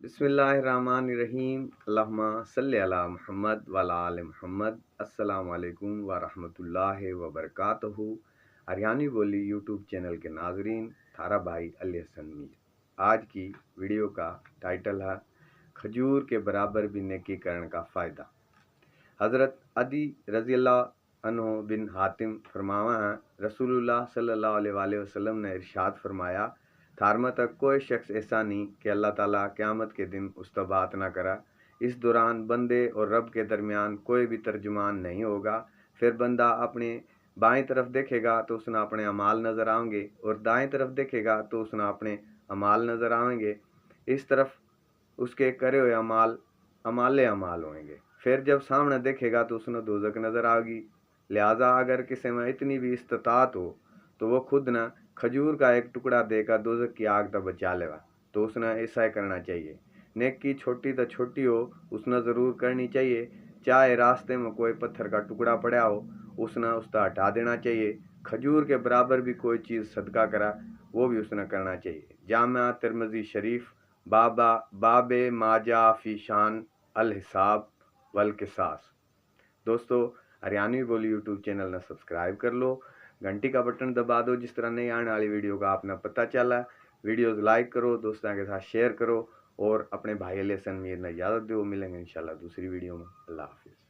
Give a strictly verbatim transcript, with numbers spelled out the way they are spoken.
बिस्मिल्लाहिर्रहमानिर्रहीम। अल्लाहुम्मा सल्लि अला मुहम्मद व अला आले मुहम्मद। अस्सलाम वालेकुम व रहमतुल्लाहि व बरकातहू। हरियाणवी बोली YouTube चैनल के नाजरीन, थारा भाई अली हसन मीर। आज की वीडियो का टाइटल है खजूर के बराबर भी नेकी करण का फ़ायदा। हज़रत अदी रज़ी अल्लाह अन्हो बिन हातिम फरमावा हैं, रसूलुल्लाह सल्लल्लाहु अलैहि वसल्लम ने इरशाद फरमाया, थार में तक कोई शख्स ऐसा नहीं कि अल्लाह ताला क़यामत के दिन उससे बात ना करा। इस दौरान बंदे और रब के दरमियान कोई भी तर्जुमान नहीं होगा। फिर बंदा अपने बाएं तरफ देखेगा तो उसने अपने अमाल नज़र आएंगे, और दाएं तरफ देखेगा तो उसने अपने अमाल नज़र आएंगे। इस तरफ उसके करे हुए अमाल, अमाले अमाल होंगे। फिर जब सामने देखेगा तो उसने दोजख नज़र आएगी। लिहाजा अगर किसी में इतनी भी इस्तात हो तो वो खुद न खजूर का एक टुकड़ा देकर दोजख की आग तक बचा लेगा। तो उसने ऐसा ही करना चाहिए। नेकी छोटी तो छोटी हो, उसने ज़रूर करनी चाहिए। चाहे रास्ते में कोई पत्थर का टुकड़ा पड़ा हो, उसने उसका हटा देना चाहिए। खजूर के बराबर भी कोई चीज़ सदका करा, वो भी उसने करना चाहिए। जामा तिरमिज़ी शरीफ, बाबा, बाबे माजा फी शान अल हिसाब वल किसास। दोस्तों, हरियाणवी बोली YouTube चैनल ने सब्सक्राइब कर लो, घंटी का बटन दबा दो, जिस तरह नई आने वाली वीडियो का आपने पता चला। वीडियोज़ लाइक करो, दोस्तों के साथ शेयर करो और अपने भाई अली हसन मीर ने इजाज़त दो। मिलेंगे इंशाल्लाह दूसरी वीडियो में। अल्लाह हाफिज़।